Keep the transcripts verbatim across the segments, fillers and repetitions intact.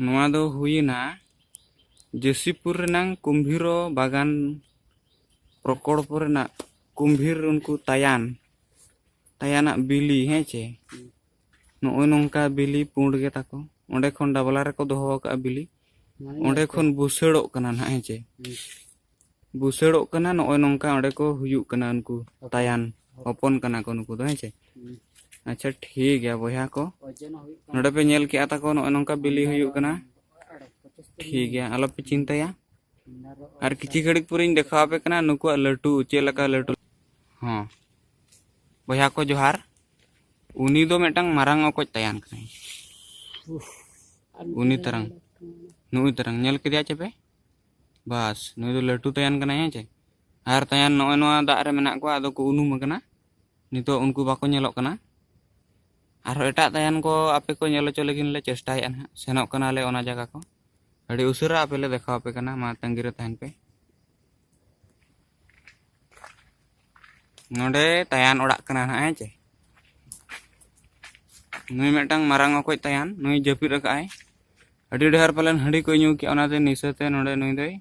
ᱱᱚᱣᱟ ᱫᱚ ᱦᱩᱭᱮᱱᱟ ᱡᱳᱥᱤᱯᱩᱨ ᱨᱮᱱᱟᱝ ᱠᱩᱢᱵᱷᱤᱨᱚ ᱵᱟᱜᱟᱱ ᱯᱨᱚᱠᱚᱞᱯᱚ ᱨᱮᱱᱟᱜ ᱠᱩᱢᱵᱷᱤᱨ, ᱩᱱᱠᱩ ᱛᱟᱭᱟᱱ, ᱛᱟᱭᱟᱱᱟᱜ ᱵᱤᱞᱤ, ᱦᱮᱸ ᱪᱮ? ᱱᱚᱜᱼᱚᱭ ᱱᱚᱝᱠᱟ ᱵᱤᱞᱤ ᱯᱩᱸᱰ ᱜᱮ ᱛᱟᱠᱚ᱾ ᱚᱸᱰᱮ ᱠᱷᱚᱱ ᱰᱟᱵᱞᱟ ᱨᱮᱠᱚ ᱫᱚᱦᱚ ᱟᱠᱟᱫᱼᱟ ᱵᱤᱞᱤ᱾ ᱚᱸᱰᱮ ᱠᱷᱚᱱ ᱵᱩᱥᱟᱹᱲᱚᱜ ᱠᱟᱱᱟ ᱱᱟᱦᱟᱜ, ᱦᱮᱸ ᱪᱮ? ᱵᱩᱥᱟᱹᱲᱚᱜ ᱠᱟᱱᱟ ᱱᱚᱜᱼᱚᱭ ᱱᱚᱝᱠᱟ, ᱚᱸᱰᱮ ᱠᱚ ᱦᱩᱭᱩᱜ ᱠᱟᱱᱟ ᱩᱱᱠᱩ ᱛᱟᱭᱟᱱ, ᱦᱚᱯᱚᱱ ᱠᱟᱱᱟ ᱠᱚ ᱱᱩᱠᱩ ᱫᱚ, ᱦᱮᱸ ᱪᱮ? ᱟᱪᱪᱷᱟ, ᱴᱷᱤᱠ ᱜᱮᱭᱟ ᱵᱚᱭᱦᱟ ᱠᱚ, ᱱᱚᱰᱮ ᱯᱮ ᱧᱮᱞ ᱠᱮᱜᱼᱟ ᱛᱟᱠᱚ ᱱᱚᱜᱼᱚᱭ ᱱᱚᱝᱠᱟ ᱵᱤᱞᱤ ᱦᱩᱭᱩᱜ ᱠᱟᱱᱟ᱾ ᱴᱷᱤᱠ ᱜᱮᱭᱟ, ᱟᱞᱚᱯᱮ ᱪᱤᱱᱛᱟᱹᱭᱟ᱾ ᱟᱨ ᱠᱤᱪᱷᱤ ᱜᱷᱟᱹᱲᱤᱡ ᱯᱚᱨᱮᱧ ᱫᱮᱠᱷᱟᱣ ᱟᱯᱮ ᱠᱟᱱᱟ ᱱᱩᱠᱩᱣᱟᱜ ᱞᱟᱹᱴᱩ ᱪᱮᱫ ᱞᱮᱠᱟ ᱞᱟᱹᱴᱩ᱾ ᱦᱚᱸ, ᱵᱚᱭᱦᱟ ᱠᱚ ᱡᱚᱦᱟᱨ᱾ ᱩᱱᱤ ᱫᱚ ᱢᱤᱫᱴᱟᱝ ᱢᱟᱨᱟᱝ ᱚᱠᱚᱡ ᱛᱟᱭᱟᱱ ᱠᱟᱱᱟᱭ᱾ ᱩᱱᱤ ᱛᱟᱨᱟᱝ, ᱱᱩᱜᱼᱩᱭ ᱛᱟᱨᱟᱝ, ᱧᱮᱞ ᱠᱮᱫᱮᱭᱟ ᱪᱮ ᱯᱮ? ᱵᱟᱥ, ᱱᱩᱭ ᱫᱚ ᱞᱟᱹᱴᱩ ᱛᱟᱭᱟᱱ ᱠᱟᱱᱟᱭ, ᱦᱮᱸ ᱪᱮ? ᱟᱨ ᱛᱟᱭᱟᱱ ᱱᱚᱜᱼᱚᱭ ᱱᱚᱣᱟ ᱫᱟᱜ ᱨᱮ ᱢᱮᱱᱟᱜ ᱠᱚᱣᱟ, ᱟᱫᱚ ᱠᱚ ᱩᱱᱩᱢ ᱟᱠᱟᱱᱟ᱾ ᱱᱤᱛᱚᱜ ᱩᱱᱠᱩ ᱵᱟᱠᱚ ᱧᱮᱞᱚᱜ ᱠᱟᱱᱟ᱾ ᱟᱨᱦᱚᱸ ᱮᱴᱟᱜ ᱛᱟᱭᱟᱱ ᱠᱚ ᱟᱯᱮ ᱠᱚ ᱧᱮᱞ ᱦᱚᱪᱚ ᱞᱟᱹᱜᱤᱫ ᱞᱮ ᱪᱮᱥᱴᱟᱭᱮᱫᱼᱟ ᱱᱟᱦᱟᱜ, ᱥᱮᱱᱚᱜ ᱠᱟᱱᱟᱞᱮ ᱚᱱᱟ ᱡᱟᱭᱜᱟ ᱠᱚ᱾ ᱟᱹᱰᱤ ᱩᱥᱟᱹᱨᱟ ᱟᱯᱮ ᱞᱮ ᱫᱮᱠᱷᱟᱣ ᱟᱯᱮ ᱠᱟᱱᱟ, ᱢᱟ ᱛᱟᱺᱜᱤ ᱨᱮ ᱛᱟᱦᱮᱱ ᱯᱮ᱾ ᱱᱚᱰᱮ ᱛᱟᱭᱟᱱ ᱚᱲᱟᱜ ᱠᱟᱱᱟ ᱱᱟᱦᱟᱜ, ᱦᱮᱸ ᱪᱮ? ᱱᱩᱭ ᱢᱤᱫᱴᱟᱝ ᱢᱟᱨᱟᱝ ᱚᱠᱚᱡ ᱛᱟᱭᱟᱱ, ᱱᱩᱭ ᱡᱟᱹᱯᱤᱫ ᱟᱠᱟᱫ ᱟᱭ᱾ ᱟᱹᱰᱤ ᱰᱷᱮᱨ ᱯᱟᱞᱮᱱ ᱦᱟᱺᱰᱤ ᱠᱚᱭ ᱧᱩ ᱠᱮᱜᱼᱟ, ᱚᱱᱟᱛᱮ ᱱᱤᱥᱟᱹᱛᱮ ᱱᱚᱰᱮ ᱱᱩᱭ ᱫᱚᱭ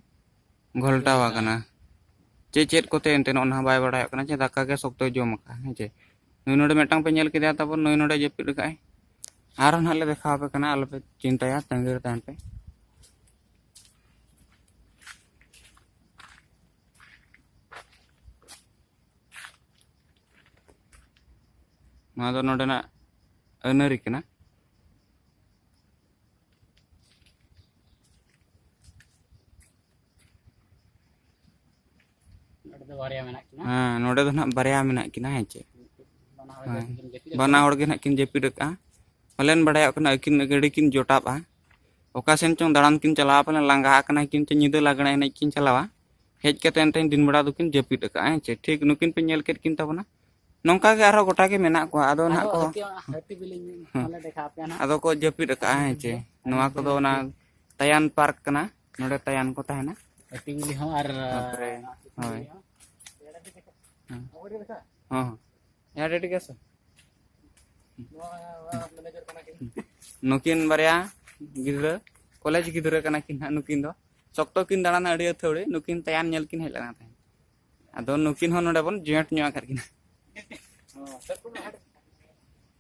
ᱜᱷᱚᱞᱴᱟᱣ ᱟᱠᱟᱱᱟ᱾ ᱪᱮᱫ ᱪᱮᱫ ᱠᱚᱛᱮ ᱮᱱᱛᱮ ᱚᱱᱟ ᱦᱚᱸ ᱵᱟᱭ ᱵᱟᱲᱟᱭᱚᱜ ᱠᱟᱱᱟ, ᱪᱮ ᱫᱟᱠᱟ ᱜᱮ ᱥᱚᱠᱛᱚᱭ ᱡᱚᱢ ᱟᱠᱟᱫᱼᱟ, ᱦᱮᱸ ᱪᱮ? ᱱᱩᱭ ᱱᱚᱰᱮ ᱢᱤᱫᱴᱟᱝ ᱯᱮ ᱧᱮᱞ ᱠᱮᱫᱮᱭᱟ ᱛᱟᱵᱚᱱ, ᱱᱩᱭ ᱱᱚᱰᱮ ᱡᱟᱹᱯᱤᱫ ᱟᱠᱟᱫ ᱟᱭ᱾ ᱟᱨᱦᱚᱸ ᱱᱟᱦᱟᱜ ᱞᱮ ᱫᱮᱠᱷᱟᱣ ᱟᱯᱮ ᱠᱟᱱᱟ, ᱟᱞᱚᱯᱮ ᱪᱤᱱᱛᱟᱹᱭᱟ, ᱛᱟᱺᱜᱤ ᱨᱮ ᱛᱟᱦᱮᱱ ᱯᱮ᱾ ᱱᱚᱣᱟ ᱫᱚ ᱱᱚᱰᱮᱱᱟᱜ ᱟᱹᱱᱟᱹᱨᱤ ᱠᱟᱱᱟ᱾ ᱱᱚᱰᱮ ᱫᱚ ᱵᱟᱨᱭᱟ ᱢᱮᱱᱟᱜ ᱠᱤᱱᱟ᱾ ᱦᱮᱸ, ᱱᱚᱰᱮ ᱫᱚ ᱱᱟᱦᱟᱜ ᱵᱟᱨᱭᱟ ᱢᱮᱱᱟᱜ ᱠᱤᱱᱟ, ᱦᱮᱸ ᱪᱮ? ᱵᱟᱱᱟ ᱦᱚᱲ ᱜᱮ ᱦᱮᱸ᱾ ᱠᱤᱱ ᱡᱟᱹᱯᱤᱫ ᱵᱟᱱᱟ ᱟᱠᱟᱫᱟ᱾ ᱦᱚᱲ ᱜᱮ ᱱᱟᱦᱟᱜ ᱠᱤᱱ ᱡᱟᱹᱯᱤᱫ ᱟᱠᱟᱫᱼᱟ᱾ ᱯᱟᱞᱮᱱ ᱵᱟᱲᱟᱭᱚᱜ ᱠᱟᱱᱟ ᱟᱹᱠᱤᱱ ᱟᱹᱰᱤ ᱠᱤᱱ ᱡᱚᱴᱟᱵᱼᱟ᱾ ᱚᱠᱟ ᱥᱮᱱ ᱪᱚᱝ ᱫᱟᱬᱟᱱ ᱠᱤᱱ ᱪᱟᱞᱟᱣᱟ, ᱯᱟᱞᱮᱱ ᱞᱟᱸᱜᱟ ᱟᱠᱟᱱᱟ ᱠᱤᱱ ᱪᱚ, ᱧᱤᱫᱟᱹ ᱞᱟᱜᱽᱬᱮ ᱮᱱᱮᱡ ᱠᱤᱱ ᱪᱟᱞᱟᱣᱟ᱾ ᱦᱮᱡ ᱠᱟᱛᱮ ᱮᱱᱛᱮ ᱫᱤᱱ ᱵᱮᱲᱟ ᱫᱚᱠᱤᱱ ᱡᱟᱹᱯᱤᱫ ᱟᱠᱟᱫᱼᱟ, ᱦᱮᱸ ᱪᱮ? ᱴᱷᱤᱠ ᱱᱩᱠᱤᱱ ᱯᱮ ᱧᱮᱞ ᱠᱮᱫ ᱠᱤᱱ ᱛᱟᱵᱚᱱᱟ᱾ ᱱᱚᱝᱠᱟ ᱜᱮ ᱟᱨᱦᱚᱸ ᱜᱚᱴᱟ ᱜᱮ ᱢᱮᱱᱟᱜ ᱠᱚᱣᱟ᱾ ᱟᱫᱚ ᱱᱟᱦᱟᱜ ᱟᱫᱚ ᱠᱚ ᱦᱟᱹᱛᱤ, ᱦᱟᱹᱛᱤ ᱵᱤᱞᱤ ᱧᱮᱞ ᱦᱮᱸ᱾ ᱢᱟᱞᱮ ᱫᱮᱠᱷᱟᱣ ᱟᱯᱮᱭᱟ ᱱᱟᱦᱟᱜ᱾ ᱟᱫᱚ ᱠᱚ ᱡᱟᱹᱯᱤᱫ ᱟᱠᱟᱫᱼᱟ, ᱦᱮᱸ ᱪᱮ? ᱦᱮᱸ, ᱱᱚᱣᱟ ᱠᱚᱫᱚ ᱚᱱᱟ ᱛᱟᱭᱟᱱ ᱯᱟᱨᱠ ᱠᱟᱱᱟ᱾ ᱱᱚᱰᱮ ᱛᱟᱭᱟᱱ ᱠᱚ ᱛᱟᱦᱮᱱᱟ᱾ ᱦᱟᱹᱛᱤ ᱵᱤᱞᱤ ᱦᱚᱸ ᱟᱨ ᱛᱟᱯᱚᱨᱮ, ᱦᱳᱭ᱾ ᱦᱮᱸ᱾ ᱦᱚᱸ, ᱦᱚᱸ᱾ ᱦᱮᱸ, ᱟᱹᱰᱤ ᱴᱷᱤᱠ ᱟᱪᱷᱮ᱾ ᱱᱩᱠᱤᱱ ᱵᱟᱨᱭᱟ ᱜᱤᱫᱽᱨᱟᱹ, ᱠᱚᱞᱮᱡᱽ ᱜᱤᱫᱽᱨᱟᱹ ᱠᱟᱱᱟ ᱠᱤᱱ ᱦᱟᱸᱜ ᱱᱩᱠᱤᱱ ᱫᱚ᱾ ᱥᱚᱠᱛᱚ ᱠᱤᱱ ᱫᱟᱬᱟᱱᱟ ᱟᱹᱰᱤ ᱟᱹᱛᱷᱟᱹᱣᱲᱤ, ᱱᱩᱠᱤᱱ ᱛᱟᱭᱟᱱ ᱧᱮᱞ ᱠᱤᱱ ᱦᱮᱡ ᱞᱮᱱᱟ ᱛᱟᱦᱮᱸᱫ᱾ ᱟᱫᱚ ᱱᱩᱠᱤᱱ ᱦᱚᱸ ᱱᱚᱰᱮ ᱵᱚᱱ ᱡᱚᱭᱮᱱᱴ ᱧᱚᱜ ᱟᱠᱟᱫ ᱠᱤᱱᱟ᱾